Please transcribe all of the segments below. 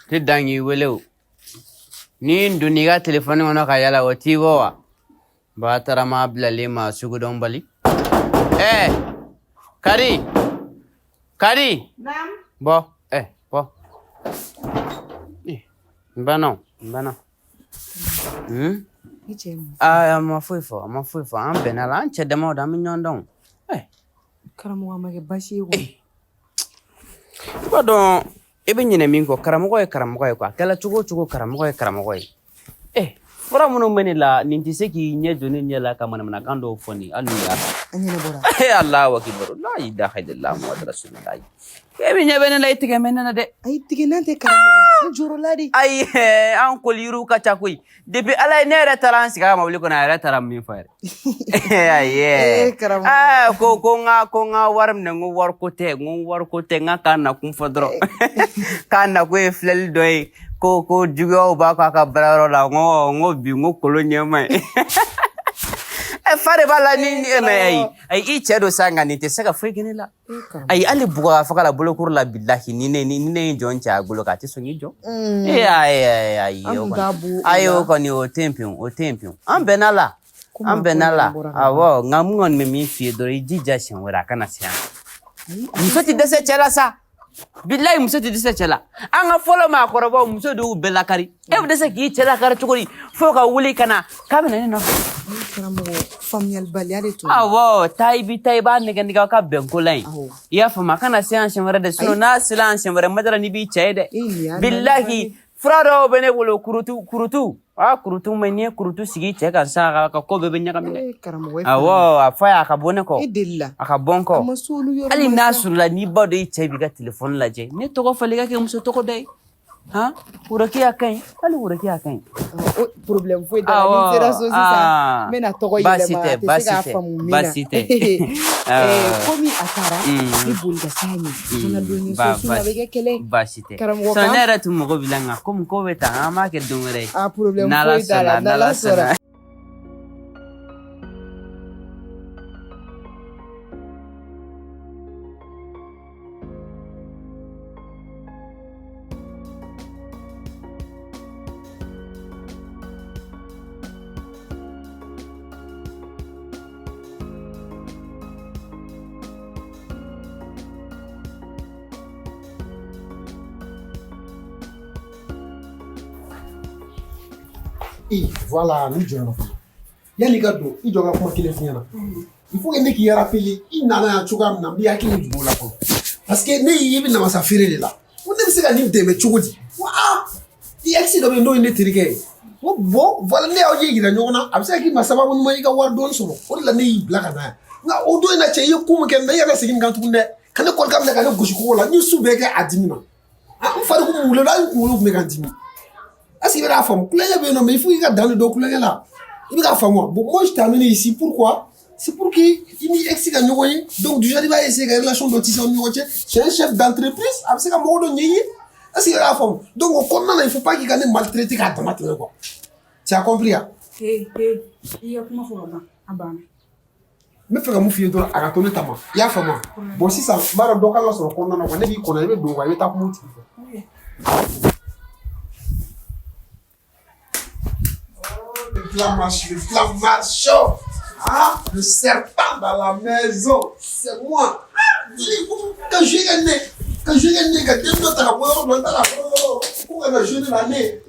Tɛ dan k'i wele o. Ni n donn'i ka telefɔni kɔnɔ ka yala o t'i bɔ wa? Batarama bilalen ma sugudɔnbali. Ɛɛ Kadi Kadi. Naam. Bɔ ɛ bɔ. N banna o n banna. Hmm? I cɛ ye mun? Aa a ma foyi fɔ a ma foyi fɔ an bɛnna la an cɛ damaw de an bɛ ɲɔgɔn dɔn. Ɛ Karamɔgɔ a ma kɛ baasi ye kɔni. I b'a dɔn i bɛ ɲinɛ min kɔ karamɔgɔ ye karamɔgɔ ye quoi a kɛla cogo o cogo karamɔgɔ ye karamɔgɔ ye ɛ fura minnu bɛ ne la nin tɛ se k'i ɲɛ jɔ ne ɲɛ la ka manamanakan dɔw fɔ nin hali n'u y'a A ɲɛnabɔra. Ee Alahu akibaru la ilaha illallah muhammadu rasulullah e bɛ ɲɛ bɛ ne la i tigɛ bɛ ne na dɛ Ayi tigɛnan tɛ karamɔgɔ. N jɔrɔla de. Ayi an koli yiriw ka ca koyi depuis ala ye ne yɛrɛ taara an sigi a ka mobili kɔnɔ a yɛrɛ taara min fɔ yɛrɛ ayi Eh, karamɔgɔ. Eh, ko n ka wari minɛ n ko wari ko tɛ n ko wari ko tɛ n ka k'a nakun fɔ dɔrɔn k'a nakun ye filɛli dɔ ye ko juguyaw b'a kɔ a ka baarayɔrɔ la n ko bi n ko kolon ɲɛma ye ɛ fa de b'a la ni mais ayi ayi i cɛ don sa nka nin tɛ se ka foyi kɛ ne la. Eh, karamɔgɔ. Ayi hali buga faga la bolokuru la bilahi ni ne ye jɔ n cɛ a bolo kan a tɛ sɔn k'i jɔ. Ee ayi ayi ayi An o tun kɔni t'a bo o ayi la. o kɔni o tɛ yen pewu o tɛ yen pewu an bɛnna la Komi an a ko bɛnna la ɲɛnabɔra ka ban. Awɔ nka mun kɔni bɛ min f'i ye dɔrɔn i jija siɲɛ wɛrɛ a kana se yan. Muso tɛ dɛsɛ cɛ la sa bilayi muso tɛ dɛsɛ cɛ la an ka fɔlɔ maakɔrɔbaw muso de y'u bɛɛ lakari e bɛ dɛsɛ k'i cɛ lakari cogo di fo ka wuli ka na k'a bɛ na ne nɔfɛ. Ayi karamɔgɔ faamuyalibaliya de tun. Awɔ taa i bɛ taa i b'a nɛgɛ nɛgɛ aw ka bɛn ko la yen. Awɔ. I y'a faamu a kana se yan siɲɛ wɛrɛ dɛ sinon n'a sera yan siɲɛ wɛrɛ n ma dara n'i b'i cɛ ye dɛ. Eh, nin y'a Bilahi fura dɔw bɛ ne bolo kurutu kurutu aa kurutu mɛ n'i ye kurutu sigi i cɛ kan sisan a ka ko bɛɛ bɛ ɲagami dɛ. Eh, karamɔgɔ e Awɔ a fɔ a ye a ka bɔ ne kɔ. E delila. A ka bɔ n kɔ. A ma s'olu yɔrɔ Hali ma n'a sa. sɔrɔla n'i ba dɔn i cɛ b'i ka telefɔni lajɛ ne tɔgɔ falen i ka kɛ muso tɔgɔ da ye han worokiya ka ɲi hali worokiya ka ɲi. O problème foyi t'a la. Ni n sera so sisan n bɛna tɔgɔ Baasi yɛlɛma tɛ a tɛ se baasi k'a tɛ faamu min na. baasi tɛ. Eh, komi a taara n bɛ boli ka taa ɲɛ ka na don ye so sinon a bɛ kɛ kɛlɛ ye. Baasi tɛ. Karamɔgɔ Sinon k'an ne yɛrɛ tun mago b'i la nka komi ko bɛ tan an b'a kɛ don wɛrɛ ye. Ah, problème N'Ala foyi t'a la sɔnna n'Ala n'Ala sɔnna. sɔnna. I voilà ni jɔyɔrɔ fana yanni i ka don i jɔ ka kuma kelen f'i ɲɛna. Il faut que ne k'i rappeler i nana yan cogoya min na n b'i hakili jigin o la fɔlɔ parce que ne y'i ye i bɛ namasa feere de la ko ne bɛ se ka nin dɛmɛ cogo di wa aa i ex dɔ bɛ yen n'o ye ne terikɛ ye n ko bon voilà ne y'aw ye yira ɲɔgɔn na a bɛ se ka k'i ma sababu ɲuman ye i ka wari dɔɔni sɔrɔ o de la ne y'i bila ka na yan nka o don in na cɛ i ye ko min kɛ n na i yɛrɛ segin nin kan tuguni dɛ ka ne kɔli ka minɛ ka ne gosi kogo la n ye su bɛɛ kɛ a dimi na n fari kun wulilen don hali n kunkolo tun bɛ ka n dimi. Est-ce que i bɛ k'a faamu kulonkɛ bɛ yen nɔ mais il faut i ka dan de dɔn kulonkɛ la i bɛ k'a faamu wa. Bon, moi je t'ai amené ici, pourquoi? C'est pour que i ni ex ka ɲɔgɔn ye donc déjà i b'a essayer ka relation dɔ tisser aw ni ɲɔgɔn cɛ. C'est un chef d'entreprise, a bɛ se ka mɔgɔ dɔ ɲɛ i ye. Est-ce que i bɛ k'a faamu? Donc o kɔnɔna na il faut pas k'i ka ne maltraiter k'a dama tɛmɛ quoi. Tu as compris ya? Ee ee i ka kuma fɔ ka ban a banna. N bɛ fɛ ka mun f'i ye dɔrɔn a ka to ne ta ma i y'a faamu wa. Bon, sisan n b'a dɔn dɔ kan ka sɔrɔ kɔnɔna na quoi ne b'i kɔnɔ i bɛ don quoi i bɛ taa kuma o tigi fɛ. Le plan marche, le plan marche. Ah, le serpent dans la maison, c'est moi. Ah, ka jouer ka ne, ka jouer ka ne, ka den dɔ ta ka bɔ yɔrɔ dɔ la, n taara ko ka na jouer ne la ne.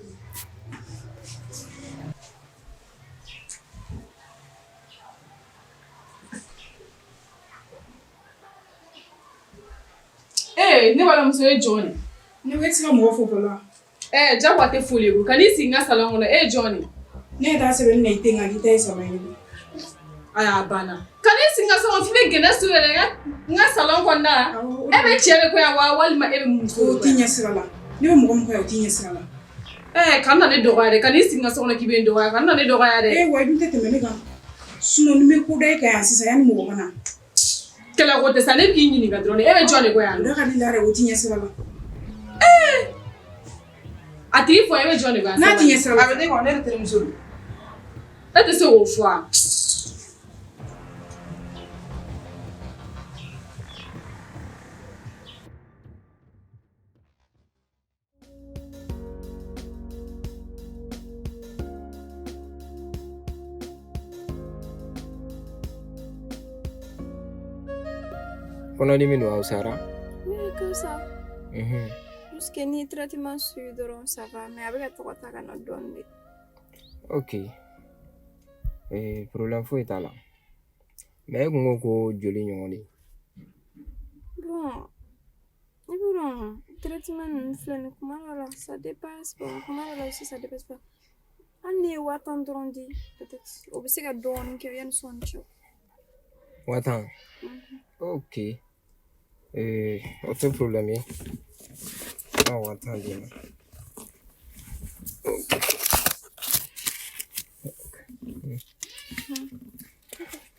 Ee ne balimamuso ye jɔn de? Ne ko e tɛ se ka mɔgɔ fo fɔlɔ wa? Ɛɛ jagoya tɛ foli ye koyi ka n'i sigi n ka salon kɔnɔ e ye jɔn de? Ne ye taa sɛbɛnni na i ten kan k'i ta ye saba ye. Ayi a banna ka n'i sigi n ka so kɔnɔ f'i bɛ gɛnɛ su yɛrɛ n ka salon kɔnɔna la e bɛ cɛ de ko yan wa walima e bɛ muso de ko yan? O t'i ɲɛ sira la ne bɛ mɔgɔ min kɔ yan o t'i ɲɛ sira la. Ɛɛ kana na ne dɔgɔya dɛ ka n'i sigi n ka so kɔnɔ k'i bɛ n dɔgɔya kana na ne dɔgɔya dɛ. Ee wa i dun tɛ tɛmɛ ne kan sinon ni n bɛ ko da e kan yan sisan yanni mɔgɔ ka na. Kɛlɛ ko tɛ sa ne b'i ɲininka dɔrɔn e bɛ jɔn de kɔ yan? O da ka di la dɛ o t'i ɲɛ sira la. Ee a tigi fɔ e bɛ jɔn de kɔ yan? N'a t'i ɲɛ sira la. A bɛ ne kɔ ne de terimuso don. E tɛ se k'o fɔ wa? Kɔnɔdimi don, a fisayara? Oui, que ça. Juste que ni traitement suivi dɔrɔn, ça va, mais a bɛ ka to ka taa ka na dɔɔnin de. Ok. Problème foyi t'a la. Mais e kun ko ko joli ɲɔgɔn de? Bon, i b'a dɔn traitement ninnu filɛ nin, kuma dɔ la ça dépasse, bon, kuma dɔ la aussi ça dépasse pas. Hali n'i ye 50 000 dɔrɔn di, peut-être o bɛ se ka dɔɔnin kɛ yanni sɔnni cɛ. 50 000? Ok. O tɛ problème ye. N ka 50 000 d'i ma. Ok.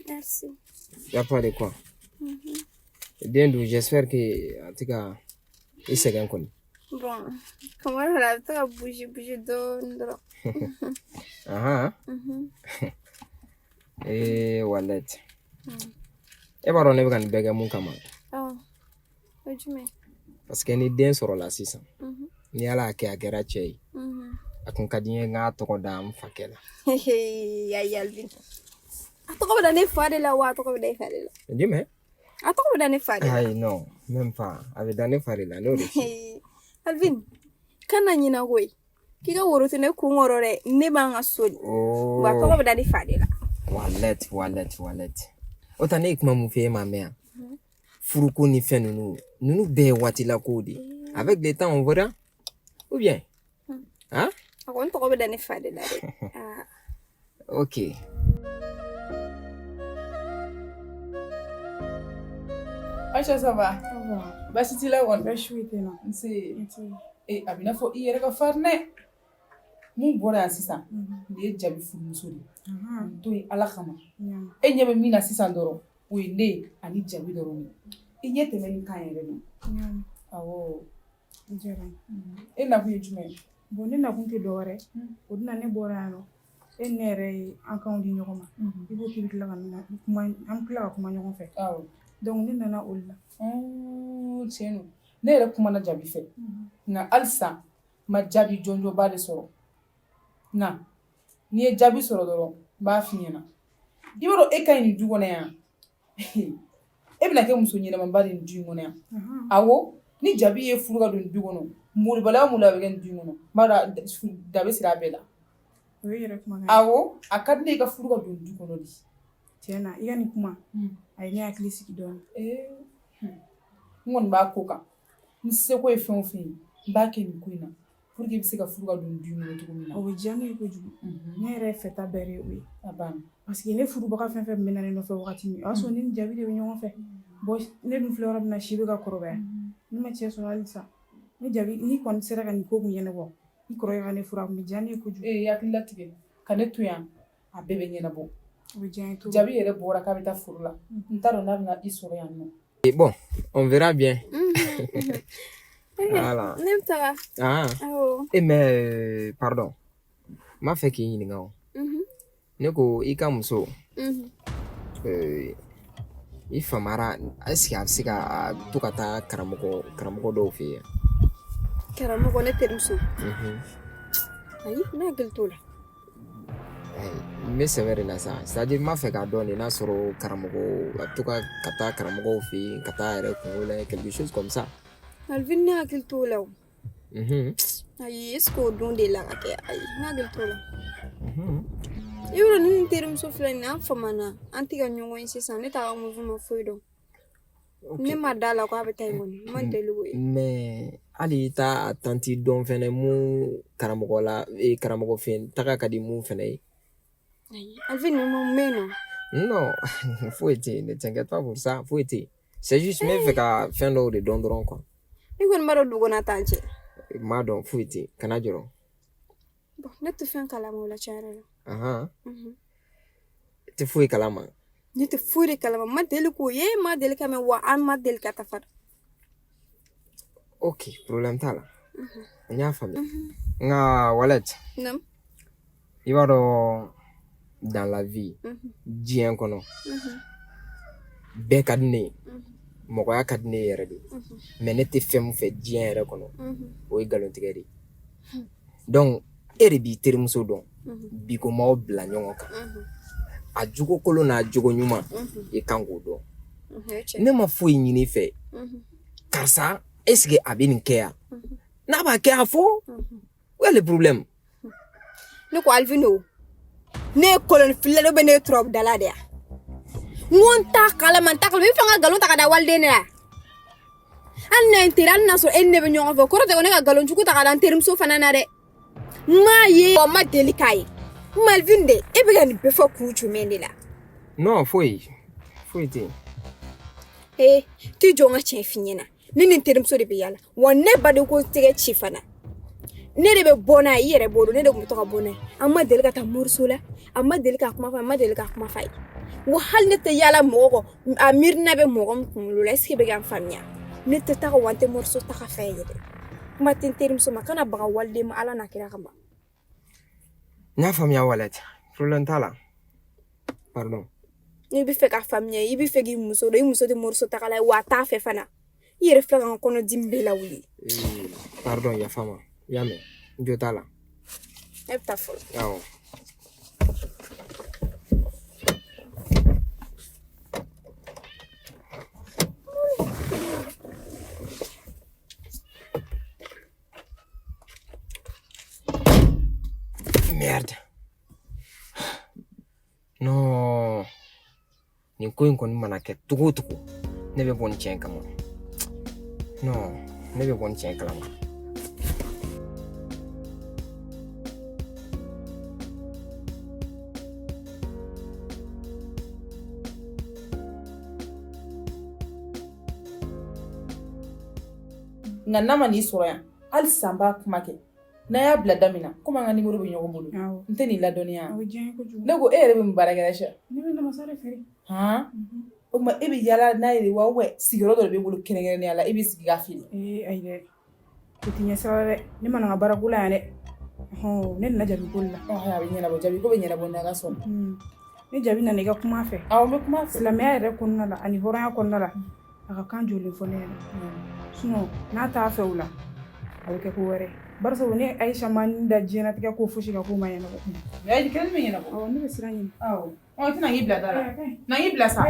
Merci. Y a pas de quoi. Den dun, j'espère que a tɛ ka i sɛgɛn kɔni. Bon, kuma dɔ la a bɛ to ka bouger bouger dɔɔnin dɔrɔn. Ahan. Wallet. E b'a dɔn ne bɛ ka nin bɛɛ kɛ mun kama? Awɔ. O ye jumɛn ye? Parce que ni den sɔrɔla sisan, ni Ala y'a kɛ a kɛra cɛ ye, a kun ka di n ye n k'a tɔgɔ da n fakɛ la. Ayi Alvin. A tɔgɔ bɛ da ne fa de la wa a tɔgɔ bɛ da e fa de la? Jumɛn? A tɔgɔ bɛ da ne fa de la. Ayi non, même pas. A bɛ da ne fa de la, n'o de f'i ye. Alvin, kana ɲina koyi. K'i ka woro tɛ ne kun kɔrɔ dɛ. Ne b'an ka so de. Oh. Wa a tɔgɔ bɛ da ne fa de la. Wallet, wallet, wallet. O ta ne ye kuma mun f'i ye, e m'a mɛn yan? Furuko ni fɛn ninnu, ninnu bɛɛ ye waati la kow de ye. Avec le temps, on verra. Ou bien? Hein? A kɔni tɔgɔ bɛ da ne fa de la dɛ. Ah. Ok. Aïcha, ça va? Ça va. Baasi t'i la kɔni? Baasi foyi tɛ n na. Nse. Ee, a bɛ n'a fɔ i yɛrɛ ka farin dɛ. Mun bɔra yan sisan, nin ye Jabi furumuso de ye. Nin to yen Ala kama. E ɲɛ bɛ min na sisan dɔrɔn, o ye ne ye ani Jabi dɔrɔn de. I ɲɛ tɛmɛ nin kan yɛrɛ de. Awɔ. E nakun ye jumɛn ye? Bon, ne nakun tɛ dɔwɛrɛ. O dun na ne bɔra yan nɔ. E ni ne yɛrɛ ye an kanw di ɲɔgɔn ma. I ko k'i bɛ tila ka kuma, an bɛ tila ka kuma ɲɔgɔn fɛ. Awɔ. Donc ne nana o de la. Tiɲɛ don. Ne yɛrɛ kumana Jabi fɛ. Nka halisa n ma jaabi jɔnjɔnba de sɔrɔ. Nka n'i ye jaabi sɔrɔ dɔrɔn, n b'a f'i ɲɛna. I b'a dɔn e ka ɲi nin du kɔnɔ yan. E bɛna kɛ muso ɲɛnamaba de nin du in kɔnɔ yan. Awɔ, ni Jabi ye furu ka don nin du kɔnɔ, molobaliya o molobaliya bɛ kɛ nin du in kɔnɔ, n b'a dɔn da bɛ siri a bɛɛ la. O ye yɛrɛ kumakan ye. Awɔ, a ka di ne ye i ka furu ka don nin du kɔnɔ de. Tiɲɛ na, i ka nin kuma, a ye ne hakili sigi dɔɔnin. N kɔni b'a ko kan. N seko ye fɛn o fɛn ye, n b'a kɛ nin ko in na pour que i bɛ se ka furu ka don nin du in kɔnɔ cogo min na. O bɛ diya ne ye kojugu. Ne yɛrɛ fɛta bɛɛ de ye o ye. A banna. Parce que ne furubaga fɛn fɛn bɛ na ne nɔfɛ wagati min, o y'a sɔrɔ ne ni Jabi de bɛ ɲɔgɔn fɛ. Bon, ne dun filɛ yɔrɔ min na, si bɛ ka kɔrɔbaya. Ne ma cɛ sɔrɔ halisa. Ni Jabi, n'i kɔni sera ka nin ko kun ɲɛnabɔ, i kɔrɔkɛ ka ne furu, a kun bɛ diya ne ye kojugu. Ee, hakili latigɛ. Ka ne to yan, a bɛɛ bɛ ɲɛnabɔ. O bɛ diya n ye trop. Jabi yɛrɛ bɔra k'a bɛ taa foro la. N t'a dɔn n'a bɛna i sɔrɔ yan nɔ. Et bon, on verra bien. Voilà. Ne bɛ taga. Ah. Awɔ. Eh mais pardon. N b'a fɛ k'i ɲininka o. Ne ko i ka muso. I famara, est-ce que a bɛ se ka to ka taa karamɔgɔ dɔw fɛ yen? Karamɔgɔ, ne terimuso? Ayi, ne hakili t'o la. N bɛ sɛbɛ de la sa. C'est-à-dire n b'a fɛ k'a dɔn de n'a sɔrɔ karamɔgɔ a bɛ to ka taa karamɔgɔw fɛ yen, ka taa a yɛrɛ kungo lajɛ, quelque chose comme ça. Alvin, ne hakili t'o la o. Ayi, est-ce que o don de la ka kɛ? Ayi, ne hakili t'o la. I b'a dɔn ne ni n terimuso filɛ nin ye, an famana, an tɛ ka ɲɔgɔn ye sisan, ne t'a ka mouvement foyi dɔn. Ne ma da la k'a bɛ taa yen kɔni, n ma deli k'o ye. Mais hali i t'a tantie dɔn fɛnɛ mun karamɔgɔ la, karamɔgɔ fɛ yen taga ka di mun fɛnɛ ye? Ayi, Alvin, mun bɛ yen nɔ? Non, foyi tɛ yen, ne t'inquiète pas pour ça, foyi tɛ yen. C'est juste n bɛ fɛ ka fɛn dɔw de dɔn dɔrɔn quoi. I kɔni b'a dɔn dugu kɔnɔ t'an cɛ. N m'a dɔn, foyi tɛ yen, kana jɔrɔ. Bon, ne tɛ fɛn kalama o la tiɲɛ yɛrɛ la. I tɛ foyi kalama? Ne tɛ foyi de kalama, n ma deli k'o ye, n ma deli ka mɛn, wa an ma deli ka taa fana. Ok, problème t'a la. N y'a faamuya. Nka Wallet. Naamu. I b'a dɔn dans la vie, diɲɛ kɔnɔ, bɛɛ ka di ne ye. Mɔgɔya ka di ne ye yɛrɛ de. Mais ne tɛ fɛn min fɛ diɲɛ yɛrɛ kɔnɔ, o ye nkalontigɛ de ye. Donc e de b'i terimuso dɔn, bi ko m'aw bila ɲɔgɔn kan. A jogo kolon n'a jogo ɲuman, i kan k'o dɔn. Ne ma foyi ɲini i fɛ. Karisa, est ce que a bɛ nin kɛ yan? N'a b'a kɛ, a fɔ. Où est le problème? Ne ko Alvino, ne ye kolonifilila de, ne ye turabudala de ya. N ko n t'a kalama, n t'a kalama. I bɛ fɛ n ka nkalon ta ka da waliden de la. Hali n'a ye n teri, hali n'a sɔrɔ e ni ne bɛ ɲɔgɔn fɛ, o kɔrɔ tɛ ko ne ka nkalon jugu ta ka da n terimuso fana na dɛ. N m'a ye, wa n ma deli k'a ye. Malvin de, e bɛ ka nin bɛɛ fɔ kun jumɛn de la? Non, foyi. Foyi tɛ yen. Ee, t'i jɔ n ka tiɲɛ f'i ɲɛna. Ne ni n terimuso de bɛ yaala, wa ne baden ko tɛgɛ ci fana. Ne de bɛ bɔ n'a ye, i yɛrɛ b'o dɔn, ne de tun bɛ to ka bɔ n'a ye. An ma deli ka taa moriso la, an ma deli ka kuma fɔ, an ma deli ka kuma f'a ye. Wa hali ne tɛ yaala mɔgɔ kɔ, a miirina bɛ mɔgɔ min kunkolo la, est ce que bɛ ka n faamuya? Ne tɛ taga wa n tɛ moriso taga fɛ ye dɛ. Kuma tɛ n terimuso ma, kana baga waliden ma, Ala n'a kira kama. N y'a faamuya Walɛti. Problème t'a la. Pardon. N'i bɛ fɛ ka faamuya, i bɛ fɛ k'i muso dɔn, i muso tɛ moriso tagala ye, wa a t'a fɛ fana. I yɛrɛ filɛ ka n kɔnɔdimi bɛɛ lawuli. Pardon, yafa n ma. I y'a mɛn? N jo t'a la. Ne bɛ taa fɔlɔ. Awɔ. Merde. Non. Nin ko in kɔni mana kɛ cogo o cogo, ne bɛ bɔ nin cɛ in kama. Non, ne bɛ bɔ nin cɛ in kalama. Nka n'a ma n'i sɔrɔ yan, hali sisan n b'a kuma kɛ. N'a y'a bila da min na, komi an ka nimoro bɛ ɲɔgɔn bolo, n tɛ n'i ladɔnniya. Ne ko e yɛrɛ bɛ mun baara kɛ Aisha? Ne bɛ namasa de feere. Han? O tuma e bɛ yaala n'a ye de wa ou bien sigiyɔrɔ dɔ de b'e bolo kɛrɛnkɛrɛnnenya la e bɛ sigi k'a feere? Ee ayi dɛ, o tɛ ɲɛ sira la dɛ. Ne ma na n ka baarako la yan dɛ. Ɔhɔn, ne nana jabi ko de la. Ɔhɔn, a bɛ ɲɛnabɔ, jabi ko bɛ ɲɛnabɔ n'Ala sɔnna. Ni jabi nana i ka kuma a fɛ. Awɔ, n bɛ kuma a fɛ. Silamɛya yɛrɛ kɔnɔna la ani hɔrɔnya kɔnɔna la, a ka kan jɔlen fɔ ne ɲɛna. Sinon n'a t'a fɛ o la, a bɛ kɛ ko wɛrɛ. Barisa ne Ayisa ma n da diɲɛlatigɛ ko fosi kan k'o ma ɲɛnabɔ. Ayi, kɛlɛ bɛ ɲɛnabɔ. Awɔ, ne bɛ sira ɲini. Awɔ. Ɔ, i tɛna k'i bila da la. Na k'i bila sa.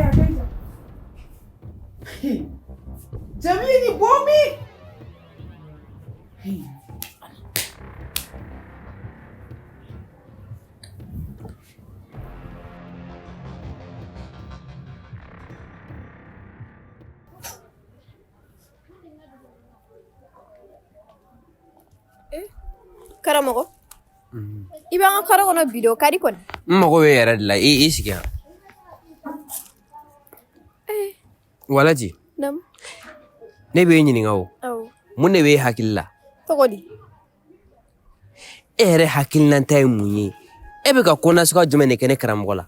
Jabi ye nin bɔ min? Karamɔgɔ, i b'an ka karo kɔnɔ bi de, o ka di kɔni. N mago bɛ yɛrɛ de la, i sigi yan. Walaji. Naamu. Ne b'e ɲininka o. Awɔ. Mun de b'e hakili la? Tɔgɔ di? E yɛrɛ hakilinata ye mun ye? E bɛ ka ko nasuguya jumɛn de kɛ ne karamɔgɔ la?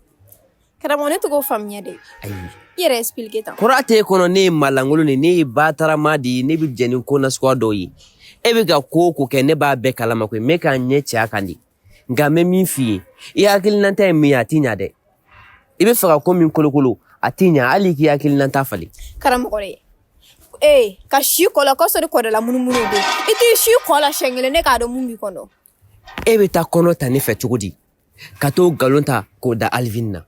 Karamɔgɔ, ne t'o faamuya dɛ. Ayi. I yɛrɛ expliquer tan. Kɔrɔ t'e kɔnɔ ne ye maalankolon de ye, ne ye batarama de ye, ne bɛ jɛn ni ko nasuguya dɔw ye. E bɛ ka ko o ko kɛ, ne b'a bɛɛ kalama koyi, n bɛ ka n ɲɛ cɛ a kan de. Nka n bɛ min f'i ye, i hakilinata ye min ye, a t'i ɲa dɛ. I bɛ fɛ ka ko min kolokolo, a t'i ɲa, hali k'i hakilinata falen. Karamɔgɔ dɛ. Ee, ka si kɔ la, k'a sɔrɔ kɔdɔ la munumunu don. I t'i si kɔ la siɲɛ kelen, ne k'a dɔn mun b'i kɔnɔ. E bɛ taa kɔnɔ ta ne fɛ cogo di? Ka t'o nkalon ta k'o da Alvin na.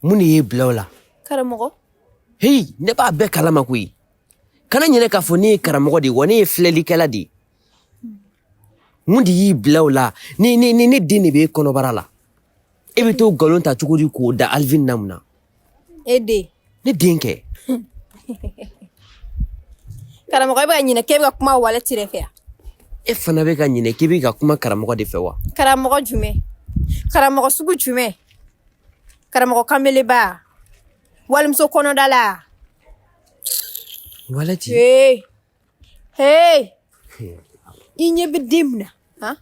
Mun de y'e bila o la? Karamɔgɔ. Heyi, ne b'a bɛɛ kalama koyi. Kana ɲinɛ k'a fɔ ne ye karamɔgɔ de ye, wa ne ye filɛlikɛla de ye. Mun de y'i bila o la? Ne ne ne ne den de b'e kɔnɔbara la. E bɛ t'o nkalon ta cogo di k'o da Alvin na mun na? E den. Ne den kɛ. Karamɔgɔ, e bɛ ka ɲinɛ k'e bɛ ka kuma Walɛti de fɛ yan. E fana bɛ ka ɲinɛ k'i bɛ ka kuma karamɔgɔ de fɛ wa? Karamɔgɔ jumɛn? Karamɔgɔ sugu jumɛn? Karamɔgɔ kameleba? Walimuso kɔnɔdala? Walɛti. Hey. Hey. I ɲɛ bɛ den min na, han?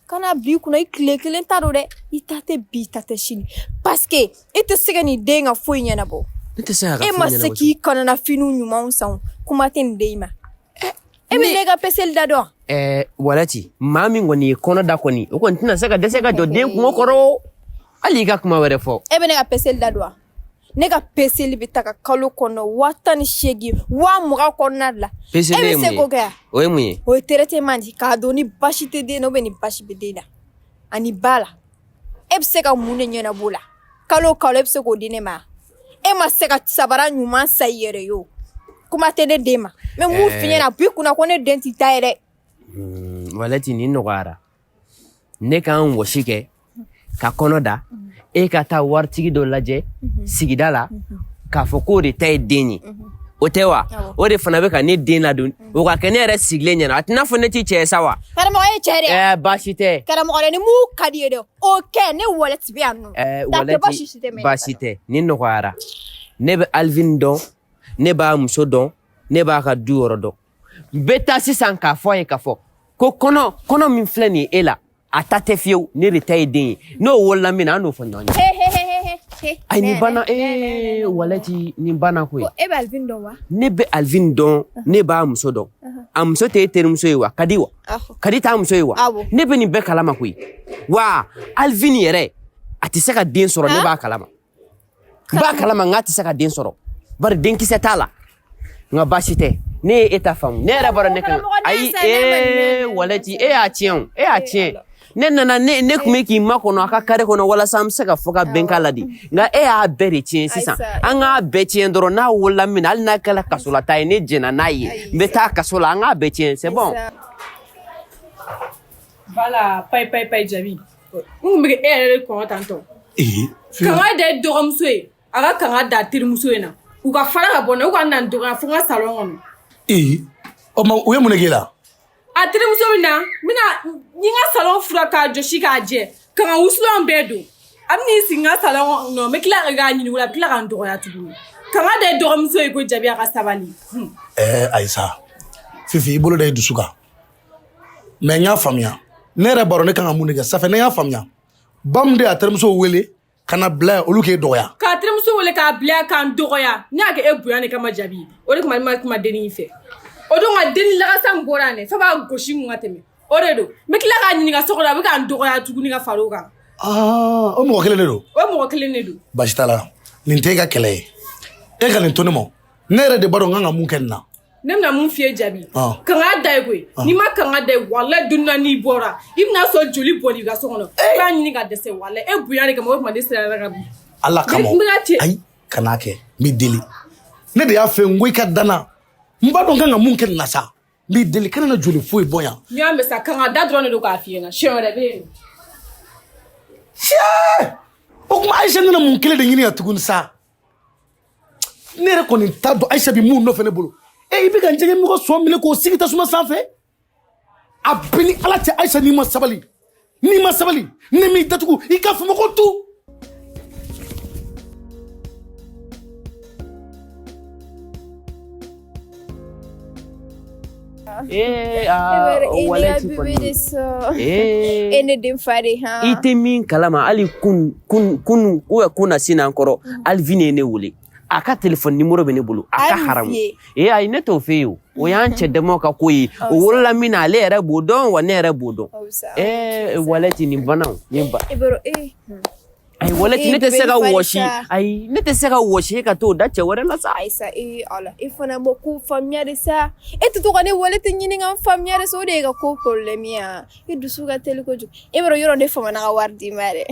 Kana bila i kunna i tile kelen ta don dɛ. I ta tɛ bi, i ta tɛ sini. Parce que e tɛ se ka nin den ka foyi ɲɛnabɔ. Ne tɛ se k'a ka E foyi ma se ɲɛnabɔ. k'i kanana finiw ɲumanw san, kuma tɛ nin den ma. E bɛ ne ka peseli da dɔn? Ɛɛ, Walɛti, maa min kɔni ye kɔnɔ da kɔni, o kɔni tɛna se ka dɛsɛ ka jɔ den kungo kɔrɔ o. Hali i ka kuma wɛrɛ fɔ. E bɛ ne ka peseli da dɔn wa? Ne ka peseli bɛ taga kalo kɔnɔ 18,000, 20,000 kɔnɔna de la. Peseli E ye bɛ se mun k'o ye? kɛ wa? O ye mun ye? O ye traitement di k'a dɔn ni basi tɛ den na ou bien ni basi bɛ den na. Ani ba la. E bɛ se ka mun de ɲɛnabɔ o la? Kalo o kalo e bɛ se k'o di ne ma? ma se ka sabara ɲuman san i yɛrɛ ye o kuma tɛ ne den ma n bɛ mun f'i ɲɛna bi kunna ko ne den t'i ta ye dɛ. Walɛti nin nɔgɔyara ne ka n wɔsi kɛ ka kɔnɔ da e ka taa waritigi dɔ lajɛ sigida la k'a fɔ k'o de ta ye den ye o tɛ wa o de fana bɛ ka ne den ladon o ka kɛ ne yɛrɛ sigilen ɲɛna a tɛna fɔ ne t'i cɛ ye sa wa. Karamɔgɔ ye cɛ de ye. Ɛɛ baasi tɛ. Karamɔgɔ dɛ ni mun ka di ye dɛ o kɛ ne Walɛti bɛ yan nɔ. Ɛɛ Walɛti baasi tɛ nin nɔgɔyara ne bɛ Alvin dɔn ne b'a muso dɔn ne b'a ka du yɔrɔ dɔn n bɛ taa sisan k'a fɔ a ye k'a fɔ ko kɔnɔ kɔnɔ min filɛ nin ye e la a ta tɛ fiyewu ne de ta ye den ye n'o wolola min na an n'o fɔ ɲɔgɔn ye. Ayi nin banna ee Walɛti nin banna koyi. E bɛ Alvin dɔn wa? Ne bɛ Alvin dɔn ne b'a muso dɔn a muso tɛ e terimuso ye wa Kadi wa Kadi t'a muso ye wa ne bɛ nin bɛɛ kalama koyi wa Alvin yɛrɛ a tɛ se ka den sɔrɔ ne b'a kalama. N b'a kalama n k'a tɛ se ka den sɔrɔ bari denkisɛ t'a la nka baasi tɛ ne ye e ta faamu ne yɛrɛ b'a dɔn ne kan ayi ee Walɛti e y'a tiɲɛ o e y'a tiɲɛ ne nana ne ne tun bɛ k'i makɔnɔ a ka kare kɔnɔ walasa an bɛ se ka fɔ ka bɛn k'a la de nka e y'a bɛɛ de tiɲɛ sisan an k'a bɛɛ tiɲɛ dɔrɔn n'a wolola min na hali n'a kɛra kasolata ye ne jɛnna n'a ye n bɛ taa kaso la an k'a bɛɛ tiɲɛ c'est bon. Voilà payi payi payi Jabi n kun bɛ e yɛrɛ de kɔnɔ tantɔ. Kanga da ye dɔgɔmuso ye a ka kanga da terimuso in na u ka fara ka bɔ n na u ka na n dɔgɔya fo n ka salon kɔnɔ. Ee o ma u ye mun de k'e la? A terimuso bɛ na n bɛna n ka salon furan k'a jɔsi k'a jɛ ka n ka wusulanw bɛɛ don a bɛ n'i sigi n ka salon kɔnɔ n bɛ tila k'a ɲininka o la a bɛ tila ka n dɔgɔya tuguni kanga da ye dɔgɔmuso ye ko Jabi a ka sabali. Ɛɛ ayi sa Fifi i bolo da i dusu kan. Mais n y'a faamuya ne yɛrɛ b'a dɔn ne kan ka mun de kɛ ça fait ne y'a faamuya ba min de y'a terimuso wele ka na bila yan olu k'e dɔgɔya k'a terimuso wele k'a bila yan k'an dɔgɔya ne y'a kɛ e bonya de kama Jabi o de kama ne ma kuma dennin in fɛ o don ka dennin lagasa min bɔra yan dɛ f'a b'a gosi mun ka tɛmɛ o de don n bɛ tila k'a ɲininka so kɔnɔ a bɛ k'an dɔgɔya tuguni ka far'o kan. Aa o mɔgɔ kelen de don. O mɔgɔ kelen de don. Baasi t'a la nin tɛ e ka kɛlɛ ye e ka nin to ne ma ne yɛrɛ de b'a dɔn n kan ka mun kɛ nin na. Ne bɛna mun f'i ye Jabi kanga da ye koyi n'i ma kanga da ye walayi don na n'i bɔra i bɛna sɔrɔ joli bɔli i ka so kɔnɔ i b'a ɲini ka dɛsɛ walayi e bonya de kama o tuma ne siranna ka bi. Ala kama ayi kan'a kɛ n b'i deli ne de y'a fɛ n ko i ka danna n b'a dɔn n kan ka mun kɛ nin na sa n b'i deli kana na joli foyi bɔ yan. N y'a mɛn sa kanga da dɔrɔn de don k'a f'i ɲɛna siɲɛ wɛrɛ bɛ yen. Cɛ o tuma Ayisa nana mun kelen de ɲini yan tuguni sa. Ne yɛrɛ kɔni t'a dɔn Ayisa bɛ mun nɔfɛ ne bolo e i bɛ ka n jɛgɛ mɔgɔ sɔn minɛ k'o sigi tasuma sanfɛ a bɛ ni Ala cɛ Ayisa n'i ma sabali n'i ma sabali ne m'i datugu i ka fama ko tu. Ee aa Walɛti kɔni ee e ne den fa de han i tɛ min kalama hali kun kun kun ou bien kunasini kɔrɔ Alvin ye ne wele a ka telefɔni nimoro bɛ ne bolo a ka haramu ee ayi ne t'o fɛ yen o o y'an cɛ damaw ka ko ye o wolola min na ale yɛrɛ b'o dɔn wa ne yɛrɛ b'o dɔn ee Walɛti nin banna o nin ba ayi Walɛti ne tɛ se ka wɔsi ayi ne tɛ se ka wɔsi e ka t'o da cɛ wɛrɛ la sa. Ayi sa ee Ala e fana ma ko faamuya de sa e tɛ to ka ne Walɛti ɲininka n faamuya de sa o de ye ka ko problème ye e dusu ka teli kojugu e b'a dɔn yɔrɔ ne famana ka wari d'i ma dɛ.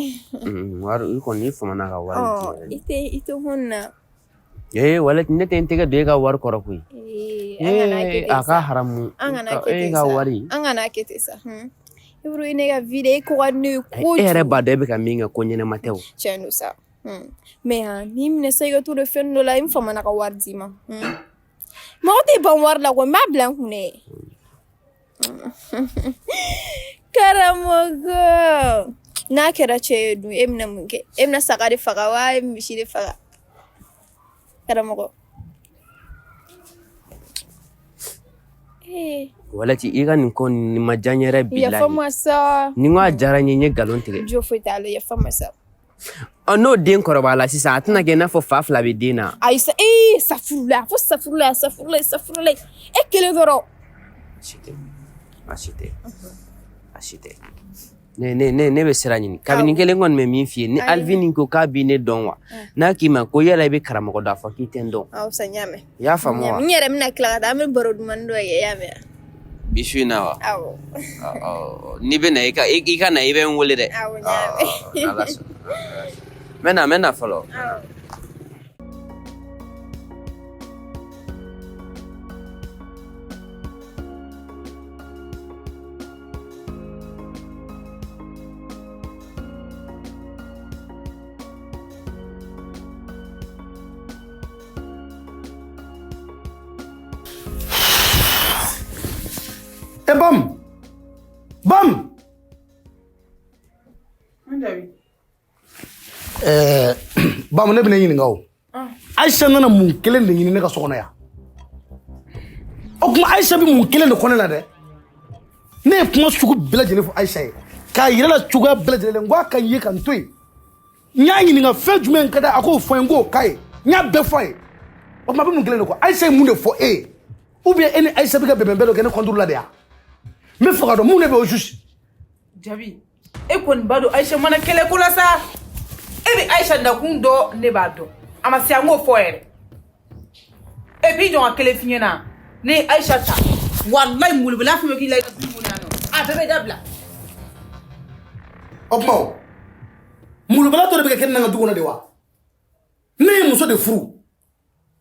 Wari i kɔni i famana ka wari di. I tɛ i tɛ hun na. Ee Walɛti ne tɛ n tɛgɛ don e ka wari kɔrɔ koyi. Ee a ka haramu an kana kɛ e ka wari. An kana kɛ ten sa. E b'a dɔn ne ka vie de e ko ka di ne ye kojugu. E yɛrɛ b'a dɔn e bɛ ka min kɛ ko ɲɛnama tɛ o. Tiɲɛ don sa. Mais han n'i minɛ sa i ka t'o de fɛn dɔ la n famana ka wari d'i ma. Mɔgɔ tɛ ban wari la koyi n b'a bila n kun dɛ. Karamɔgɔ n'a kɛra cɛ ye dun e bɛna mun kɛ e bɛna saga de faga wa e bɛ misi de faga karamɔgɔ. Walɛti i ka nin ko nin ma diya n yɛrɛ bilahi. Yafa n ma sa. Ni n ko a diyara n ye n ye nkalon tigɛ. Jo foyi t'a la yafa n ma sa. Ɔ n'o den kɔrɔbayala sisan a tɛna kɛ i n'a fɔ fa fila bɛ den na. Ayi sa ee safurula fo safurula safurula safurula e kelen dɔrɔn. Baasi tɛ baasi tɛ baasi tɛ ne ne ne ne bɛ sira ɲini kabini kelen kɔni bɛ min f'i ye ni Alvin ko k'a b'i ne dɔn wa n'a k'i ma ko yala i bɛ karamɔgɔ dɔn a fɔ k'i tɛ n dɔn. Awɔ sa n y'a mɛn. I y'a faamu wa? N yɛrɛ bɛna tila ka taa an bɛ baro dumanni dɔ kɛ i y'a mɛn wa? Bi su in na wa? Awɔ. N'i bɛ na i ka i ka na i bɛ n wele dɛ. Awɔ n y'a mɛn. N'Ala sɔnna. N bɛ na n bɛ na fɔlɔ. Awɔ. Bam Bam. Bam, ne bɛna ɲininka o. Aïcha nana mun kelen de ɲini ne ka so kɔnɔ yan? O tuma Aïcha bɛ mun kelen de kɔnɛ la dɛ? Ne ye kuma sugu bɛɛ lajɛlen fɔ Aïcha ye k'a yira la cogoya bɛɛ lajɛlen la, n ko a ka ye ka n to yen. N y'a ɲininka fɛn jumɛn ka d'a ye, a k'o fɔ n ye, n k'o k'a ye. N y'a bɛɛ fɔ a ye. O tuma a bɛ mun kelen de kɔ? Aïcha ye mun de fɔ e ye? Ou bien e ni Aïcha bɛ ka bɛnbɛn dɔ kɛ ne contre la de ya? N bɛ fɛ ka dɔn mun de bɛ au juste. Jabi, e kɔni b'a dɔn Aïcha mana kɛlɛ ko la sa. E bɛ Aïcha nakun dɔn, ne b'a dɔn. A ma se an k'o fɔ yɛrɛ. E b'i jɔ ka kelen f'i ɲɛna. Ne ye Aïcha ta. Walayi molobaliya fɛn bɛ k'i la i ka du kɔnɔ yan nɔ. A bɛɛ bɛ dabila. O tuma o molobaliya dɔ de bɛ ka kɛ ne na n ka du kɔnɔ de wa? Ne ye muso de furu.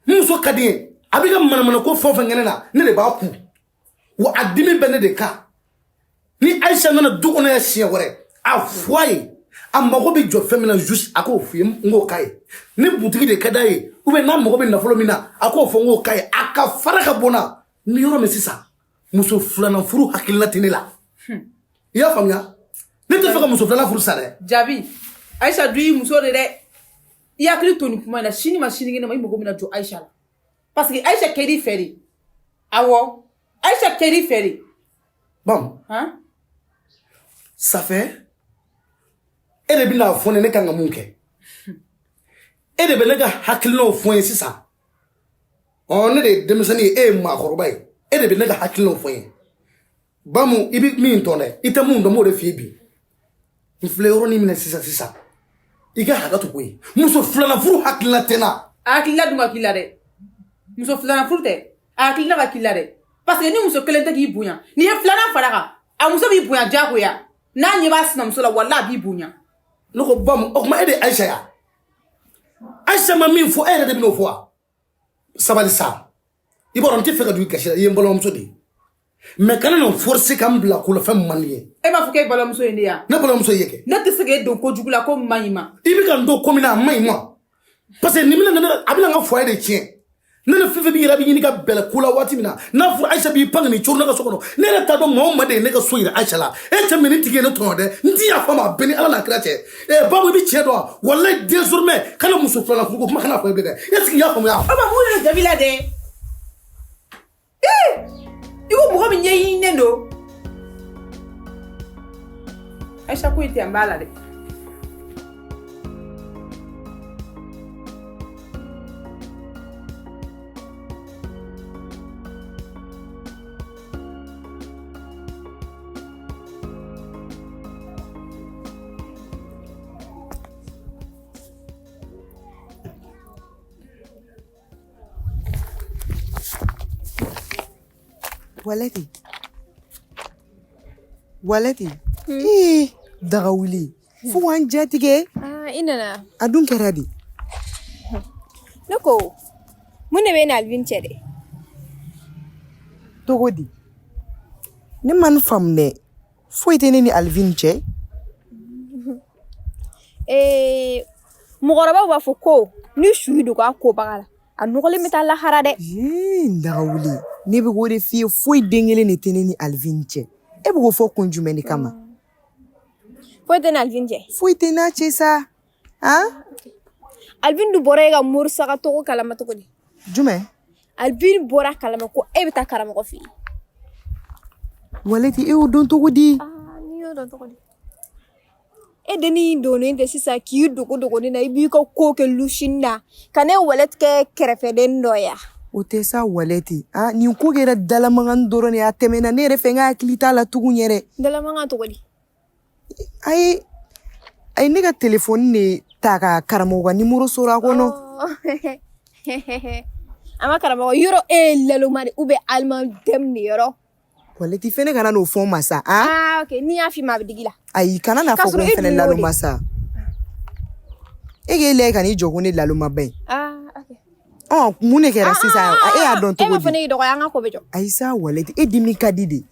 N muso ka di n ye. A bɛ ka manamana ko fɛn o fɛn kɛ ne la, ne de b'a kun. Wa a dimi bɛ ne de kan. Ni Aïcha nana du kɔnɔ yan siɲɛ wɛrɛ, a fɔ a ye. A mago bɛ jɔ fɛn min na juste, a k'o f'i ye, n k'o k'a ye. Ni butigi de ka d'a ye, ou bien n'a mago bɛ nafolo min na, a k'o fɔ, n k'o k'a ye. A ka fara ka bɔ n na. N bɛ yɔrɔ min sisan, muso filanan furu hakilina tɛ ne la. I y'a faamuya? Ne tɛ fɛ ka muso filanan furu sa dɛ. Jabi, Aïcha du y'i muso de dɛ. I hakili to nin kuma in na, sini ma sinikɛnɛ ma, i mago bɛna jɔ Aïcha la. Parce que Aïcha kɛr'i fɛ de. Awɔ, Aïcha kɛr'i fɛ de. Bon. Han? Ça fait e de bɛna fɔ ne kan ka mun kɛ? E de bɛ ne ka hakilinaw fɔ n ye sisan. Ɔ, ne de ye denmisɛnnin ye, e ye maakɔrɔba ye. E de bɛ ne ka hakilinaw fɔ n ye. Bamu, i bɛ min dɔn dɛ, i tɛ mun dɔn, n b'o de f'i ye bi. N filɛ yɔrɔnin min na sisan sisan, i ka hakɛ to koyi. Muso filanan furu hakilina tɛ n na. A hakilina dun ka k'i la dɛ. Muso filanan furu tɛ. A hakilina ka k'i la dɛ. Parce que ni muso kelen tɛ k'i bonya, n'i ye filanan fara kan, a muso b'i bonya diyagoya. N'a ɲɛ b'a sinamuso la, walahi a b'i bonya. Ne ko Bamu, o tuma e de ye Aïcha ya? Aïcha ma min fɔ, e yɛrɛ de bɛn'o fɔ wa? Sabali sa. I b'a dɔn n tɛ fɛ ka don i gasi la, i ye n balimamuso de ye. Mais kana na n forcer ka n bila ko la fɛn min man di n ye. E b'a fɔ k'e balimamuso ye ne ya? Ne balimamuso ye kɛ. Ne tɛ se k'e don kojugu la ko min man ɲi ma. I bɛ ka n don ko min na, a man ɲi ma. Parce que nin bɛna ne, a bɛna n ka foyer de tiɲɛ. Ne ni fɛn fɛn b'i yɛrɛ bɛ ɲini ka bɛlɛ ko la waati min na, n'a fɔra Aïcha b'i pan ka n'i coro ne ka so kɔnɔ, ne yɛrɛ t'a dɔn maa o maa de ye ne ka so yira Aïcha la. E cɛ min nin tigi ye ne tɔɲɔ dɛ, n ti yafa ma, a bɛɛ ni Ala n'a kira cɛ. Babu, i bɛ tiɲɛ dɔn wa? Walayi désormais kana muso filanan furuko kuma kana fɔ e bilen dɛ. Est ce que i y'a faamuya? O ma mun de jabi la dɛ? Ee, i ko mɔgɔ min ɲɛɲininen don. Aïcha ko in tɛ, an b'a la dɛ. Waleti. Waleti. Eh, daga wuli. Fo k'an jatigɛ. Ah, i nana. A dun kɛra di? Ne ko, mun de bɛ e ni Alvin cɛ dɛ? Togo di? Ne ma nin faamu dɛ. Foyi tɛ ne ni Alvin cɛ. Ee, mɔgɔkɔrɔbaw b'a fɔ ko ni su y'i dogo a kobaga la, a nɔgɔlen bɛ taa lahara dɛ. Ee, n daga wuli. Ne bɛ k'o de f'i ye, foyi den kelen de tɛ ne ni Alvin cɛ. E bɛ k'o fɔ kun jumɛn de kama? Foyi tɛ ni Alvin cɛ. Foyi tɛ n'a cɛ sa. Han? Alvin dun bɔra e ka morisaga tɔgɔ kalama cogo di? Jumɛn? Alvin bɔra kalama ko e bɛ taa karamɔgɔ fɛ yen. Waleti, e y'o dɔn cogo di? Ah, n'i y'o dɔn cogo di? E dennin donnen tɛ sisan k'i dogo dogo ne na, i b'i ka ko kɛ lusini na ka ne Waleti kɛ kɛrɛfɛden dɔ ye. O tɛ sa Waleti. Ah, nin ko kɛra dalamagan dɔrɔn de ye, a tɛmɛna ne yɛrɛ fɛ, n ka hakili t'a la tugun yɛrɛ. Dalamagan cogo di? Ayi, ayi, ne ka telefɔni de ta ka karamɔgɔ ka nimoro sɔrɔ a kɔnɔ. A ma karamɔgɔ yɔrɔ e ye laloma de ou bien alimadɛm de yɔrɔ. Waleti fɛnɛ kana n'o fɔ n ma sa. Ah, ok, n'i y'a f'i ma a bɛ digi i la. Ayi, kana n'a fɔ ko n fɛnɛ laloma sa. E k'e lajɛ ka n'i jɔ ko ne lalomaba ye. Ah, ok. Ɔ, mun de kɛra sisan? E y'a dɔn cogo di? E m'a fɔ ne y'i dɔgɔya, an ka ko bɛ jɔ. Ayi sa Waleti, e dimi ka di de.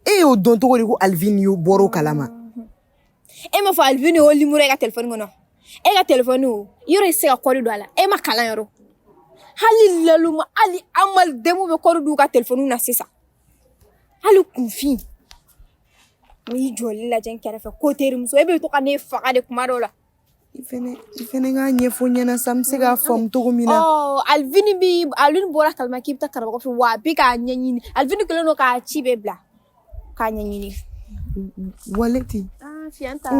E y'o dɔn cogo di ko Alvin y'o bɔr'o kalama? E m'a fɔ Alvin y'o nimoro e ka telefɔni kɔnɔ. E ka telefɔni o, yɔrɔ i tɛ se ka kɔdi don a la. E ma kalan yɔrɔ. Hali laloma, hali amalidɛmu bɛ kɔdi d'u ka telefɔniw na sisan. Hali kunfin. N b'i jɔlen lajɛ n kɛrɛfɛ ko terimuso e bɛ to ka ne faga de kuma dɔw la. I fɛnɛ k'a ɲɛfɔ n ɲɛna sa n bɛ se k'a faamu cogo min na. Ɔ Alvini bi Alvini bɔra kalama k'i bɛ taa karamɔgɔ fɛ wa a bɛ k'a ɲɛɲini Alvini kɛlen don k'a ci bɛɛ bila k'a ɲɛɲini. Waleti. Ah fiɲɛ ta.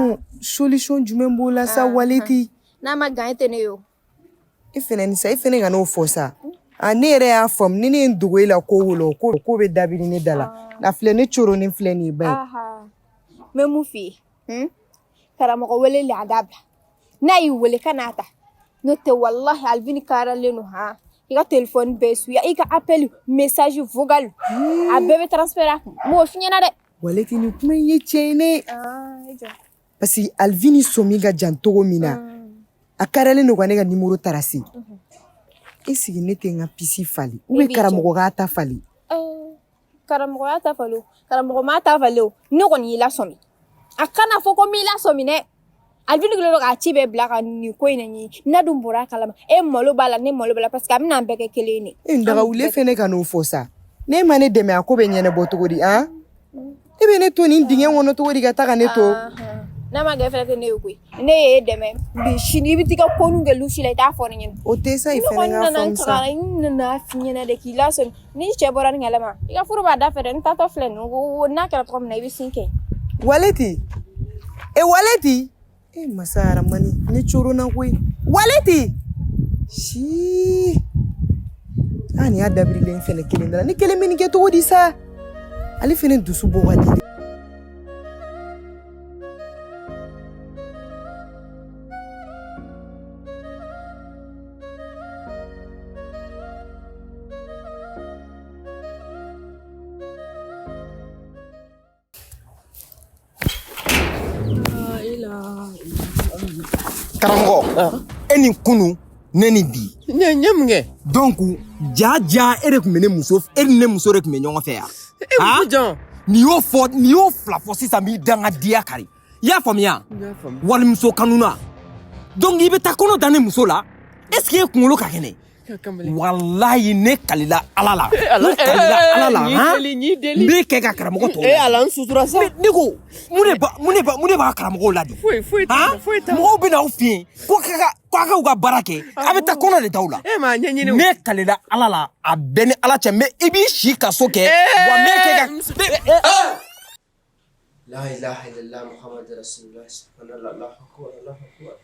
Solution jumɛn b'o la sa Waleti? N'a ma gan e tɛ ne ye o. E fɛnɛ ni sa e fɛnɛ ka n'o fɔ sa. A ne yɛrɛ y'a faamu ni ne ye n dogo e la ko o la ko ko bɛ dabiri ne da la. A filɛ ne coronen filɛ nin ye ba ye. N bɛ mun f'i ye? Karamɔgɔ wele le a dabila. N'a y'i wele ka n'a ta n'o tɛ walahi Alvini karalen don han i ka telefɔni bɛɛ suya i ka appel message vocal a bɛɛ bɛ transfert a kun n b'o f'i ɲɛna dɛ. Waleti nin kuma in ye tiɲɛ ye ne. Parce que Alvini sɔmi ka jan cogo min na a karalen don ka ne ka numéro tracer. E sigi ne tɛ n ka puce falen ou bien karamɔgɔ k'a ta falen. Karamɔgɔ y'a ta falen o karamɔgɔ m'a ta falen o ne kɔni y'i lasɔmi a kana fɔ ko n m'i lasɔmi dɛ. Alvini kɛlen don k'a ci bɛɛ bila ka nin ko in ɲɛɲini n'a dun bɔra a kalama e malo b'a la ne malo b'a la parce que a bɛna an bɛɛ kɛ kelen ye. E Dagawuli fɛnɛ ka n'o fɔ sa ne ma ne dɛmɛ a ko bɛ ɲɛnabɔ cogo di han e bɛ ne to nin dingɛ kɔnɔ cogo di ka taa ka ne to. N'a ma kɛ fɛnɛ tɛ ne ye koyi ne y'e dɛmɛ bi sini i bɛ t'i ka koninw kɛ lusi la i t'a fɔ ne ɲɛna. O tɛ sa i fɛnɛ k'a faamu sa. Ne nana f'i ɲɛna de k'i lasɔmi n'i cɛ bɔra nin kalama i ka furu b'a da fɛ dɛ n taatɔ filɛ nin ye n'a kɛra cogo min na i bɛ sin kɛ. Waleti e Waleti. E masa Aramani ne coronna koyi Waleti si a nin y'a dabirilen fɛnɛ kelen da la ne kelen bɛ nin kɛ cogo di sa ale fɛnɛ dusu bɔ ka di dɛ. Karamɔgɔ e ni kunu ne ni bi n ye mun kɛ donc ja ja e de tun bɛ ne muso e ni ne muso de tun bɛ ɲɔgɔn fɛ yan e muso jɔn nin y'o fɔ nin y'o fila fɔ sisan n b'i danga diya kari i y'a faamuya walimuso kanuna donc i bɛ taa kɔnɔ da ne muso la est ce que e kunkolo ka kɛnɛ walayi ne kalila ala la ne kalila ala la han n b'e kɛ ka karamɔgɔ tɔw e ala n sutura sa ne ko mun de b'a karamɔgɔw la de foyi foyi foyi t'a mɔgɔw bɛ n'aw fɛ yen ko a k'u ka baara kɛ a bɛ taa kɔnɔ de d'aw la e m'a ɲɛɲini ne kalila ala la a bɛɛ ni ala cɛ mais i b'i si kaso kɛ wa n b'e kɛ ka La ilaha illallah Muhammad Rasulullah subhanallah Allahu akbar Allahu akbar.